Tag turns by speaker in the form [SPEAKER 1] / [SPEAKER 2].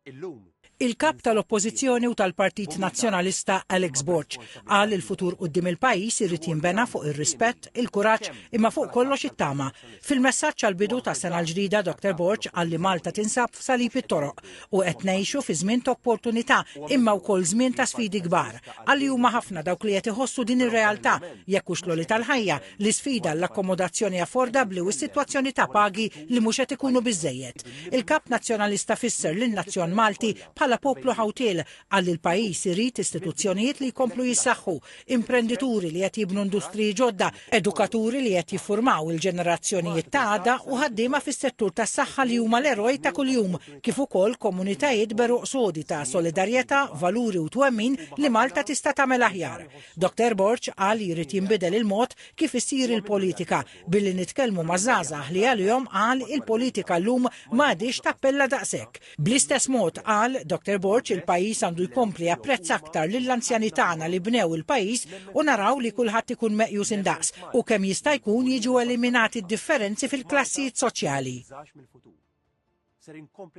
[SPEAKER 1] Illum
[SPEAKER 2] Il-Kap tal-Oppożizzjoni u tal-Partit Nazzjonalista Alex Borg qal il-futur quddiem il-pajjiż irid jinbena fuq ir-rispett, il-kuraġġ imma fuq kollox it-tama. Fil-messaġġ għall-bidu tas-sena l-ġdida Dr Borg qal li Malta tinsab f'salib it-toroq u qed ngħixu fi żmien ta' opportunità imma wkoll żmien ta' sfidi kbar. Qal li huma ħafna dawk li qed iħossu din ir-realtà jekk hux l-għoli tal-ħajja, l-isfida għall-akkomodazzjoni affordabbli u s-sitwazzjoni ta' pagi li mhux qed ikunu biżżejjed. Il-Kap Nazzjonalista fisser lin-nazzjon Malti bħala poplu ħawtiel, qal li l-pajjiż irid istituzzjonijiet li jkomplu jissaħħu, imprendituri li qed jibnu industriji ġodda, edukaturi li qed jiffurmaw il-ġenerazzjonijiet ta' għada u ħaddiema fis-settur tas-saħħa li huma l-eroj ta' kuljum, kif ukoll komunitajiet b'għeruq sodi ta' solidarjetà, valuri u twemmin li Malta tista' tagħmel aħjar. Dr Borg qal li jrid jinbidel il-mod kif issir il-politika billi nitkellmu maż-żgħażagħ li għalihom qal il-politika llum m'għadhiex tappella daqshekk. Bl-istess mod qal Dr Borg il-pajjiż għandu jkompli japprezza aktar lill-anzjani tagħna li bnew il-pajjiż u naraw li kulħadd ikun meqjus indaqs u kemm jista' jkun jiġu eliminati d-differenzi fil-klassijiet soċjali.